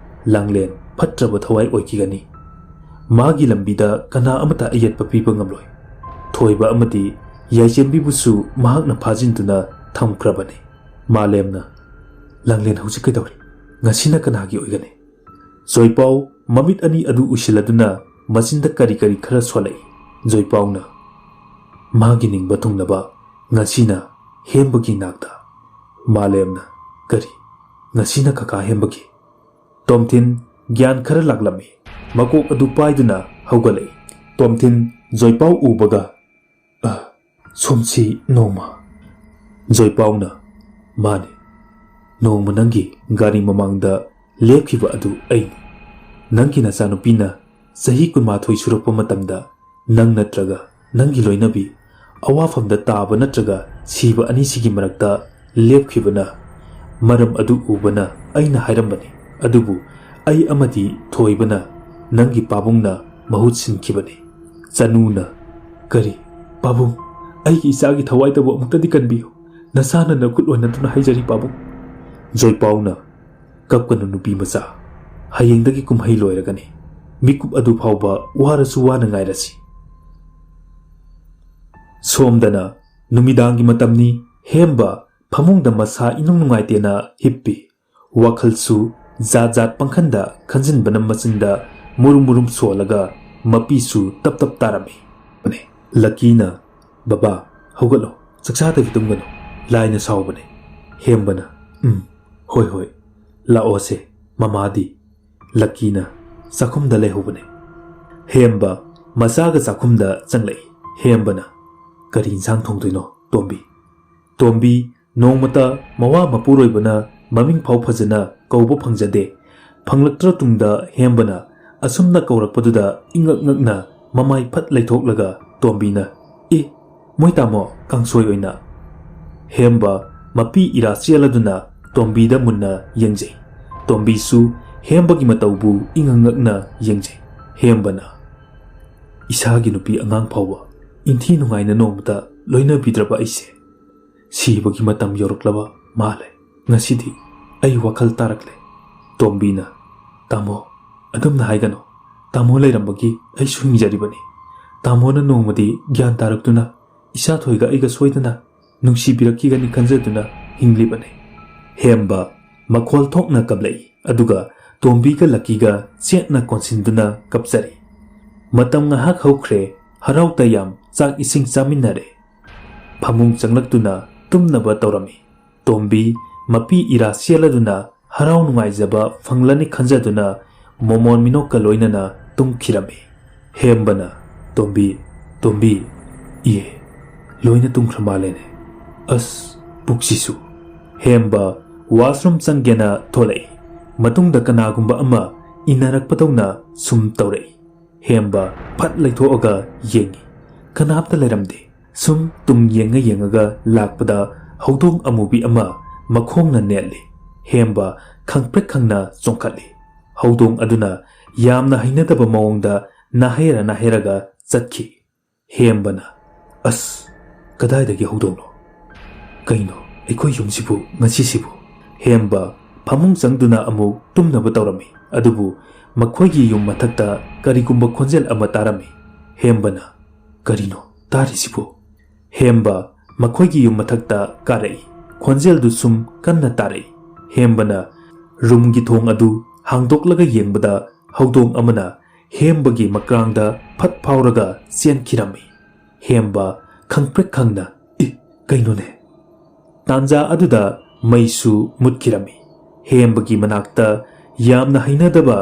ꯂꯥꯡꯂꯦꯟ ꯐꯠꯇ꯭ꯔꯕ ꯊꯋꯥꯏ ꯑꯣꯏꯈꯤꯒꯅꯤ꯫ ꯃꯥꯒꯤ ꯂꯝꯕꯤꯗ ꯀꯅꯥ ꯑꯃꯠꯇ ꯑꯌꯦꯠꯄ ꯄꯤꯕ ꯉꯝꯂꯣꯏ꯫ ꯊꯣꯏꯕ ꯑꯃꯗꯤ ꯌꯥꯏꯆꯦꯟꯕꯤꯕꯨꯁꯨ ꯃꯍꯥꯛꯅ ꯐꯥꯖꯤꯟꯗꯨꯅ ꯊꯝꯈ꯭ꯔꯕꯅꯤ꯫" ꯃꯥꯂꯦꯝꯅ, "ꯂꯥꯡꯂꯦꯟ ꯍꯧꯖꯤꯛ ꯀꯩꯗꯧꯔꯤ? ꯉꯁꯤꯅ ꯀꯅꯥꯒꯤ ꯑꯣꯏꯒꯅꯤ?" ꯖꯣꯏꯄꯥꯎ ꯃꯃꯤꯠ ꯑꯅꯤ ꯑꯗꯨ ꯎꯏꯁꯤꯜꯂꯗꯨꯅ ꯃꯆꯤꯟꯗ ꯀꯔꯤ ꯀꯔꯤ ꯈꯔ ꯁꯣꯜꯂꯛꯏ꯫ ꯖꯣꯏꯄꯥꯎꯅ, "ꯃꯥꯒꯤ ꯅꯤꯡꯕ ꯊꯨꯡꯅꯕ ꯉꯁꯤꯅ ꯍꯦꯝꯕꯒꯤ ꯅꯥꯛꯇ꯫" ꯃꯥꯂꯦꯝꯅ, "ꯀꯔꯤ? ꯉꯁꯤꯅ ꯀꯀꯥ ꯍꯦꯝꯕꯒꯤ?" ꯇꯣꯝꯊꯤꯟ ꯒ꯭ꯌꯥꯟ ꯈꯔ ꯂꯥꯛꯂꯝꯃꯤ꯫ ꯃꯀꯣꯛ ꯑꯗꯨ ꯄꯥꯏꯗꯨꯅ ꯍꯧꯒꯠꯂꯛꯏ꯫ ꯇꯣꯝꯊꯤꯟ ꯖꯣꯏꯄꯥꯎ ꯎꯕꯒ, "ꯑ, ꯁꯣꯝꯁꯤ ꯅꯣꯡꯃ꯫" ꯖꯣꯏꯄꯥꯎꯅ, "ꯃꯥꯅꯤ, ꯅꯣꯡꯃ ꯅꯪꯒꯤ ꯒꯥꯔꯤ ꯃꯃꯥꯡꯗ ꯂꯦꯞꯈꯤꯕ ꯑꯗꯨ ꯑꯩꯅꯤ꯫ ꯅꯪꯒꯤ ꯅꯆꯥꯅꯨꯄꯤꯅ ꯆꯍꯤ ꯀꯨꯟꯃꯥꯊꯣꯏ ꯁꯨꯔꯛꯄ ꯃꯇꯝꯗ ꯅꯪ ꯅꯠꯇ꯭ꯔꯒ ꯅꯪꯒꯤ ꯂꯣꯏꯅꯕꯤ ꯑꯋꯥꯐꯝꯗ ꯇꯥꯕ ꯅꯠꯇ꯭ꯔꯒ ꯁꯤꯕ ꯑꯅꯤꯁꯤꯒꯤ ꯃꯔꯛꯇ ꯂꯦꯞꯈꯤꯕꯅ ꯃꯔꯝ ꯑꯗꯨ ꯎꯕꯅ ꯑꯩꯅ ꯍꯥꯏꯔꯝꯕꯅꯤ꯫ ꯑꯗꯨꯕꯨ ꯑꯩ ꯑꯃꯗꯤ ꯊꯣꯏꯕꯅ ꯅꯪꯒꯤ ꯄꯥꯕꯨꯡꯅ ꯃꯍꯨꯠ ꯁꯤꯟꯈꯤꯕꯅꯤ꯫ ꯆꯅꯨꯅ, "ꯀꯔꯤ? ꯄꯥꯕꯨꯡ, ꯑꯩꯒꯤ ꯏꯆꯥꯒꯤ ꯊꯋꯥꯏꯗꯕꯨ ꯑꯃꯨꯛꯇꯗꯤ ꯀꯟꯕꯤꯌꯨ꯫ ꯅꯁꯥꯅ ꯅꯈꯨꯠ ꯑꯣꯏꯅꯗꯨꯅ ꯍꯥꯏꯖꯔꯤ ꯄꯥꯕꯨꯡ꯫" ꯖꯣꯏꯄꯥꯎꯅ, "ꯀꯞꯀꯅꯨ ꯅꯨꯄꯤ ꯃꯆꯥ꯫ ꯍꯌꯦꯡꯗꯒꯤ ꯀꯨꯝꯍꯩ ꯂꯣꯏꯔꯒꯅꯤ꯫ ꯃꯤꯀꯨꯞ ꯑꯗꯨ ꯐꯥꯎꯕ ꯋꯥꯔꯁꯨ ꯋꯥꯅ ꯉꯥꯏꯔꯁꯤ꯫" ꯁꯣꯝꯗꯅ ꯅꯨꯃꯤꯗꯥꯡꯒꯤ ꯃꯇꯝꯅꯤ꯫ ꯍꯦꯝꯕ ꯐꯃꯨꯡꯗ ꯃꯁꯥ ꯏꯅꯨꯡ ꯅꯨꯡꯉꯥꯏꯇꯦꯅ ꯍꯤꯞꯄꯤ꯫ ꯋꯥꯈꯜꯁꯨ ꯖꯥꯠ ꯖꯥꯠ ꯄꯪꯈꯟꯗ ꯈꯟꯖꯤꯟꯕꯅ ꯃꯆꯤꯟꯗ ꯃꯨꯔꯨꯝ ꯃꯨꯔꯨꯝ ꯁꯣꯜꯂꯒ ꯃꯄꯤꯁꯨ ꯇꯞ ꯇꯞ ꯇꯥꯔꯝꯃꯤ꯫ ꯂꯛꯀꯤꯅ, "ꯕꯕꯥ, ꯍꯧꯒꯠꯂꯣ, ꯆꯥꯛꯆꯥꯗꯕꯤ ꯇꯨꯝꯒꯅꯨ, ꯂꯥꯏꯅ ꯁꯥꯎꯕꯅꯦ꯫" ꯍꯦꯝꯕꯅ, "ꯎꯝ, ꯍꯣꯏ ꯍꯣꯏ, ꯂꯥꯛꯑꯣꯁꯦ, ꯃꯃꯥꯗꯤ?" ꯂꯛꯀꯤꯅ ꯆꯥꯛꯈꯨꯝꯗ ꯂꯩꯍꯧꯕꯅꯦ꯫ ꯍꯦꯝꯕ ꯃꯆꯥꯒ ꯆꯥꯛꯈꯨꯝꯗ ꯆꯪꯂꯛꯏ꯫ ꯍꯦꯝꯕꯅ, "ꯀꯔꯤ ꯏꯟꯁꯥꯡ ꯊꯣꯡꯗꯣꯏꯅꯣ, ꯇꯣꯝꯕꯤ?" ꯇꯣꯝꯕꯤ ꯅꯣꯡꯃꯇ ꯃꯋꯥ ꯃꯄꯨꯔꯣꯏꯕꯅ ꯃꯃꯤꯡ ꯐꯥꯎ ꯐꯖꯅ ꯀꯧꯕ ꯐꯪꯖꯗꯦ꯫ ꯐꯪꯂꯛꯇ꯭ꯔ ꯇꯨꯡꯗ ꯍꯦꯝꯕꯅ ꯑꯁꯨꯝꯅ ꯀꯧꯔꯛꯄꯗꯨꯗ ꯏꯉꯛ ꯉꯛꯅ ꯃꯃꯥꯏ ꯐꯠ ꯂꯩꯊꯣꯛꯂꯒ ꯇꯣꯝꯕꯤꯅ, "ꯑꯦ, ꯃꯣꯏ ꯇꯥꯃꯣ, ꯀꯥꯡꯁꯣꯏ ꯑꯣꯏꯅ?" ꯍꯦꯝꯕ ꯃꯄꯤ ꯏꯔꯥ ꯆꯦꯜꯂꯗꯨꯅ ꯇꯣꯝꯕꯤꯗ ꯃꯨꯟꯅ ꯌꯦꯡꯖꯩ꯫ ꯇꯣꯝꯕꯤꯁꯨ ꯍꯦꯝꯕꯒꯤ ꯃꯇꯧꯕꯨ ꯏꯉꯛ ꯉꯛꯅ ꯌꯦꯡꯖꯩ꯫ ꯍꯦꯝꯕꯅ, "ꯏꯁꯥꯒꯤ ꯅꯨꯄꯤ ꯑꯉꯥꯡ ꯐꯥꯎꯕ ꯏꯟꯊꯤ ꯅꯨꯡꯉꯥꯏꯅ ꯅꯣꯡꯃꯇ ꯂꯣꯏꯅꯕꯤꯗ꯭ꯔꯕ ꯑꯩꯁꯦ ꯁꯤꯕꯒꯤ ꯃꯇꯝ ꯌꯧꯔꯛꯂꯕ ꯃꯥꯜꯂꯦ꯫ ꯉꯁꯤꯗꯤ ꯑꯩ ꯋꯥꯈꯜ ꯇꯥꯔꯛꯂꯦ꯫" ꯇꯣꯝꯕꯤꯅ, "ꯇꯥꯃꯣ, ꯑꯗꯨꯝꯅ ꯍꯥꯏꯒꯅꯨ꯫ ꯇꯥꯃꯣ ꯂꯩꯔꯝꯕꯒꯤ ꯑꯩꯁꯨ ꯍꯤꯡꯖꯔꯤꯕꯅꯤ꯫ ꯇꯥꯃꯣꯅ ꯅꯣꯡꯃꯗꯤ ꯒ꯭ꯌꯥꯟ ꯇꯥꯔꯛꯇꯨꯅ ꯏꯆꯥꯊꯣꯏꯒ ꯑꯩꯒ ꯁꯣꯏꯗꯅ ꯅꯨꯡꯁꯤꯕꯤꯔꯛꯈꯤꯒꯅꯤ ꯈꯟꯖꯗꯨꯅ ꯍꯤꯡꯂꯤꯕꯅꯤ꯫" ꯍꯦꯝꯕ ꯃꯈꯣꯜ ꯊꯣꯛꯅ ꯀꯞꯂꯛꯏ꯫ ꯑꯗꯨꯒ ꯇꯣꯝꯕꯤꯒ ꯂꯛꯀꯤꯒ ꯆꯦꯠꯅ ꯀꯣꯟꯁꯤꯟꯗꯨꯅ ꯀꯞꯆꯔꯤ꯫ ꯃꯇꯝ ꯉꯥꯏꯍꯥꯛ ꯍꯧꯈ꯭ꯔꯦ꯫ ꯍꯔꯥꯎ ꯇꯌꯥꯝ ꯆꯥꯛ ꯏꯁꯤꯡ ꯆꯥꯃꯤꯟꯅꯔꯦ꯫ ꯐꯃꯨꯡ ꯆꯪꯂꯛꯇꯨꯅ ꯇꯨꯝꯅꯕ ꯇꯧꯔꯝꯃꯤ꯫ ꯇꯣꯝꯕꯤ ꯃꯄꯤ ꯏꯔꯥ ꯆꯦꯜꯂꯗꯨꯅ ꯍꯔꯥꯎ ꯅꯨꯡꯉꯥꯏꯖꯕ ꯐꯪꯂꯅꯤ ꯈꯟꯖꯗꯨꯅ ꯃꯣꯃꯣꯟ ꯃꯤꯅꯣꯛꯀ ꯂꯣꯏꯅꯅ ꯇꯨꯝꯈꯤꯔꯝꯃꯤ꯫ ꯍꯦꯝꯕꯅ, "ꯇꯣꯝꯕꯤ, ꯇꯣꯝꯕꯤ, ꯏꯌꯦ, ꯂꯣꯏꯅ ꯇꯨꯝꯈ꯭ꯔ ꯃꯥꯜꯂꯦꯅꯦ꯫ ꯑꯁ, ꯄꯨꯛꯁꯤꯁꯨ꯫" ꯍꯦꯝꯕ ꯋꯥꯁꯔꯨꯝ ꯆꯪꯒꯦꯅ ꯊꯣꯛꯂꯛꯏ꯫ ꯃꯇꯨꯡꯗ ꯀꯅꯥꯒꯨꯝꯕ ꯑꯃ ꯏꯟꯅꯔꯛꯄꯗꯧꯅ ꯁꯨꯝ ꯇꯧꯔꯛꯏ꯫ ꯍꯦꯝꯕ ꯐꯠ ꯂꯩꯊꯣꯛꯑꯒ ꯌꯦꯡꯉꯤ꯫ ꯀꯅꯥꯝꯇ ꯂꯩꯔꯝꯗꯦ꯫ ꯁꯨꯝ ꯇꯨꯡ ꯌꯦꯡꯉ ꯌꯦꯡꯉꯒ ꯂꯥꯛꯄꯗ ꯍꯧꯗꯣꯡ ꯑꯃꯨꯕꯤ ꯑꯃ ꯃꯈꯣꯡꯅ ꯅꯦꯠꯂꯤ꯫ ꯍꯦꯝꯕ ꯈꯪꯄ꯭ꯔꯦꯛ ꯈꯪꯅ ꯆꯣꯡꯈꯠꯂꯤ꯫ ꯍꯧꯗꯣꯡ ꯑꯗꯨꯅ ꯌꯥꯝꯅ ꯍꯩꯅꯗꯕ ꯃꯑꯣꯡꯗ ꯅꯥꯍꯩꯔ ꯅꯥꯍꯩꯔꯒ ꯆꯠꯈꯤ꯫ ꯍꯦꯝꯕꯅ, "ꯑꯁ, ꯀꯗꯥꯏꯗꯒꯤ ꯍꯧꯗꯣꯡꯅꯣ? ꯀꯩꯅꯣ ꯑꯩꯈꯣꯏ ꯌꯨꯝꯁꯤꯕꯨ ꯉꯁꯤꯁꯤꯕꯨ?" ꯍꯦꯝꯕ ꯐꯃꯨꯡ ꯆꯪꯗꯨꯅ ꯑꯃꯨꯛ ꯇꯨꯝꯅꯕ ꯇꯧꯔꯝꯃꯤ꯫ ꯑꯗꯨꯕꯨ ꯃꯈꯣꯏꯒꯤ ꯌꯨꯝ ꯃꯊꯛꯇ ꯀꯔꯤꯒꯨꯝꯕ ꯈꯣꯟꯖꯦꯜ ꯑꯃ ꯇꯥꯔꯝꯃꯤ꯫ ꯍꯦꯝꯕꯅ, "ꯀꯔꯤꯅꯣ ꯇꯥꯔꯤꯁꯤꯕꯨ?" ꯍꯦꯝꯕ ꯃꯈꯣꯏꯒꯤ ꯌꯨꯝ ꯃꯊꯛꯇ ꯀꯥꯔꯛꯏ꯫ ꯈꯣꯟꯖꯦꯜꯗꯨ ꯁꯨꯝ ꯀꯟꯅ ꯇꯥꯔꯛꯏ꯫ ꯍꯦꯝꯕꯅ ꯔꯨꯝꯒꯤ ꯊꯣꯡ ꯑꯗꯨ ꯍꯥꯡꯗꯣꯛꯂꯒ ꯌꯦꯡꯕꯗ ꯍꯧꯗꯣꯡ ꯑꯃꯅ ꯍꯦꯝꯕꯒꯤ ꯃꯀ꯭ꯔꯥꯡꯗ ꯐꯠ ꯐꯥꯎꯔꯒ ꯆꯦꯟꯈꯤꯔꯝꯃꯤ꯫ ꯍꯦꯝꯕ ꯈꯪꯄ꯭ꯔꯦꯛ ꯈꯪꯅ, "ꯏ, ꯀꯩꯅꯣꯅꯦ?" ꯇꯥꯟꯖꯥ ꯑꯗꯨꯗ ꯃꯩꯁꯨ ꯃꯨꯠꯈꯤꯔꯝꯃꯤ꯫ ꯍꯦꯝꯕꯒꯤ ꯃꯅꯥꯛꯇ ꯌꯥꯝꯅ ꯍꯩꯅꯗꯕ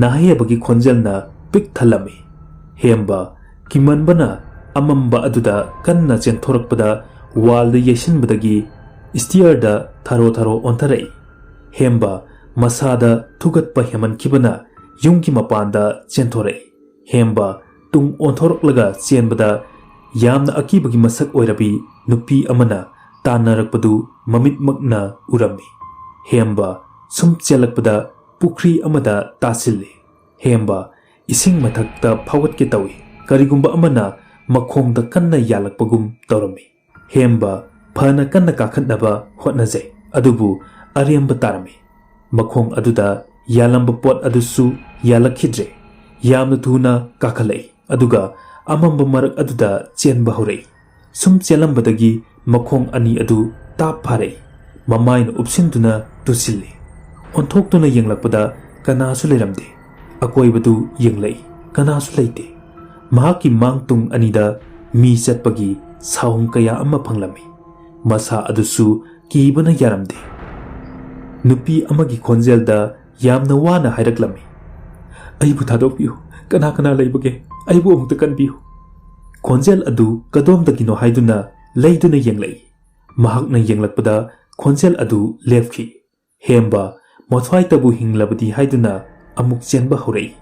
ꯅꯥꯍꯩꯕꯒꯤ ꯈꯣꯟꯖꯦꯜꯅ ꯄꯤꯛ ꯊꯜꯂꯝꯃꯤ꯫ ꯍꯦꯝꯕ ꯀꯤꯃꯟꯕꯅ ꯑꯃꯝꯕ ꯑꯗꯨꯗ ꯀꯟꯅ ꯆꯦꯟꯊꯣꯔꯛꯄꯗ ꯋꯥꯜꯗ ꯌꯩꯁꯤꯟꯕꯗꯒꯤ ꯁ꯭ꯇꯤꯌꯔꯗ ꯊꯔꯣ ꯊꯔꯣ ꯑꯣꯟꯊꯔꯛꯏ꯫ ꯍꯦꯝꯕ ꯃꯁꯥꯗ ꯊꯨꯒꯠꯄ ꯍꯦꯟꯃꯟꯈꯤꯕꯅ ꯌꯨꯝꯒꯤ ꯃꯄꯥꯟꯗ ꯆꯦꯟꯊꯣꯔꯛꯏ꯫ ꯍꯦꯝꯕ ꯇꯨꯡ ꯑꯣꯟꯊꯣꯔꯛꯂꯒ ꯆꯦꯟꯕꯗ ꯌꯥꯝꯅ ꯑꯀꯤꯕꯒꯤ ꯃꯁꯛ ꯑꯣꯏꯔꯕꯤ ꯅꯨꯄꯤ ꯑꯃꯅ ꯇꯥꯟꯅꯔꯛꯄꯗꯨ ꯃꯃꯤꯠꯃꯛꯅ ꯎꯔꯝꯃꯤ꯫ ꯍꯦꯝꯕ ꯁꯨꯝ ꯆꯦꯜꯂꯛꯄꯗ ꯄꯨꯈ꯭ꯔꯤ ꯑꯃꯗ ꯇꯥꯁꯤꯜꯂꯤ꯫ ꯍꯦꯝꯕ ꯏꯁꯤꯡ ꯃꯊꯛꯇ ꯐꯥꯎꯒꯠꯀꯦ ꯇꯧꯏ꯫ ꯀꯔꯤꯒꯨꯝꯕ ꯑꯃꯅ ꯃꯈꯣꯡꯗ ꯀꯟꯅ ꯌꯥꯜꯂꯛꯄꯒꯨꯝ ꯇꯧꯔꯝꯃꯤ꯫ ꯍꯦꯝꯕ ꯐꯅ ꯀꯟꯅ ꯀꯥꯈꯠꯅꯕ ꯍꯣꯠꯅꯖꯩ, ꯑꯗꯨꯕꯨ ꯑꯔꯦꯝꯕ ꯇꯥꯔꯝꯃꯤ꯫ ꯃꯈꯣꯡ ꯑꯗꯨꯗ ꯌꯥꯜꯂꯝꯕ ꯄꯣꯠ ꯑꯗꯨꯁꯨ ꯌꯥꯜꯂꯛꯈꯤꯗ꯭ꯔꯦ꯫ ꯌꯥꯝꯅ ꯊꯨꯅ ꯀꯥꯈꯠꯂꯛꯏ, ꯑꯗꯨꯒ ꯑꯃꯝꯕ ꯃꯔꯛ ꯑꯗꯨꯗ ꯆꯦꯟꯕ ꯍꯧꯔꯛꯏ꯫ ꯁꯨꯝ ꯆꯦꯜꯂꯝꯕꯗꯒꯤ ꯃꯈꯣꯡ ꯑꯅꯤ ꯑꯗꯨ ꯇꯥꯞ ꯐꯥꯔꯛꯏ꯫ ꯃꯃꯥꯏꯅ ꯎꯞꯁꯤꯟꯗꯨꯅ ꯇꯨꯁꯤꯜꯂꯤ꯫ ꯑꯣꯟꯊꯣꯛꯇꯨꯅ ꯌꯦꯡꯂꯛꯄꯗ ꯀꯅꯥꯁꯨ ꯂꯩꯔꯝꯗꯦ꯫ ꯑꯀꯣꯏꯕꯗꯨ ꯌꯦꯡꯂꯛꯏ, ꯀꯅꯥꯁꯨ ꯂꯩꯇꯦ꯫ ꯃꯍꯥꯛꯀꯤ ꯃꯥꯡ ꯇꯨꯡ ꯑꯅꯤꯗ ꯃꯤ ꯆꯠꯄꯒꯤ ꯁꯥꯍꯨꯝ ꯀꯌꯥ ꯑꯃ ꯐꯪꯂꯝꯃꯤ꯫ ꯃꯁꯥ ꯑꯗꯨꯁꯨ ꯀꯤꯕꯅ ꯌꯥꯔꯝꯗꯦ꯫ ꯅꯨꯄꯤ ꯑꯃꯒꯤ ꯈꯣꯟꯖꯦꯜꯗ ꯌꯥꯝꯅ ꯋꯥꯅ ꯍꯥꯏꯔꯛꯂꯝꯃꯤ, "ꯑꯩꯕꯨ ꯊꯥꯗꯣꯛꯄꯤꯌꯨ, ꯀꯅꯥ ꯀꯅꯥ ꯂꯩꯕꯒꯦ? ꯑꯩꯕꯨ ꯑꯃꯨꯛꯇ ꯀꯟꯕꯤꯌꯨ!" ꯈꯣꯟꯖꯦꯜ ꯑꯗꯨ ꯀꯗꯣꯝꯗꯒꯤꯅꯣ ꯍꯥꯏꯗꯨꯅ ꯂꯩꯗꯨꯅ ꯌꯦꯡꯂꯛꯏ꯫ ꯃꯍꯥꯛꯅ ꯌꯦꯡꯂꯛꯄꯗ ꯈꯣꯟꯖꯦꯜ ꯑꯗꯨ ꯂꯦꯞꯈꯤ꯫ ꯍꯦꯝꯕ ꯃꯊ꯭ꯋꯥꯏꯇꯕꯨ ꯍꯤꯡꯂꯕꯗꯤ ꯍꯥꯏꯗꯨꯅ ꯑꯃꯨꯛ ꯆꯦꯟꯕ ꯍꯧꯔꯛꯏ꯫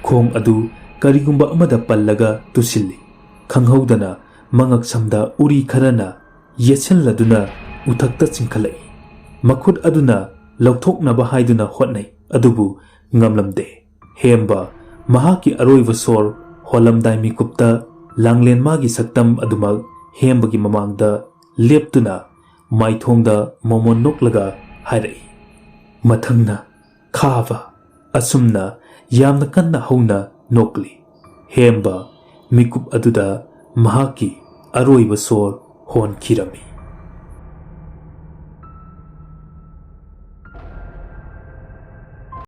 ꯈꯣꯡ ꯑꯗꯨ ꯀꯔꯤꯒꯨꯝꯕ ꯑꯃꯗ ꯄꯜꯂꯒ ꯇꯨꯁꯤꯜꯂꯤ꯫ ꯈꯪꯍꯧꯗꯅ ꯃꯉꯛꯁꯝꯗ ꯎꯔꯤ ꯈꯔꯅ ꯌꯦꯠꯁꯤꯜꯂꯗꯨꯅ ꯎꯊꯛꯇ ꯆꯤꯡꯈꯠꯂꯛꯏ꯫ ꯃꯈꯨꯠ ꯑꯗꯨꯅ ꯂꯧꯊꯣꯛꯅꯕ ꯍꯥꯏꯗꯨꯅ ꯍꯣꯠꯅꯩ, ꯑꯗꯨꯕꯨ ꯉꯝꯂꯝꯗꯦ꯫ ꯍꯦꯝꯕ ꯃꯍꯥꯛꯀꯤ ꯑꯔꯣꯏꯕ ꯁꯣꯔ ꯍꯣꯜꯂꯝꯗꯥꯏ ꯃꯤꯀꯨꯞꯇ ꯂꯥꯡꯂꯦꯟꯃꯥꯒꯤ ꯁꯛꯇꯝ ꯑꯗꯨꯃꯛ ꯍꯦꯝꯕꯒꯤ ꯃꯃꯥꯡꯗ ꯂꯦꯞꯇꯨꯅ ꯃꯥꯏꯊꯣꯡꯗ ꯃꯣꯃꯣꯟ ꯅꯣꯛꯂꯒ ꯍꯥꯏꯔꯛꯏ, "ꯃꯊꯪꯅ ꯈꯥꯕ!" ꯑꯁꯨꯝꯅ ꯌꯥꯝꯅ ꯀꯟꯅ ꯍꯧꯅ ꯅꯣꯛꯂꯤ꯫ ꯍꯦꯝꯕ ꯃꯤꯀꯨꯞ ꯑꯗꯨꯗ ꯃꯍꯥꯛꯀꯤ ꯑꯔꯣꯏꯕ ꯁꯣꯔ ꯍꯣꯟꯈꯤꯔꯝꯃꯤ꯫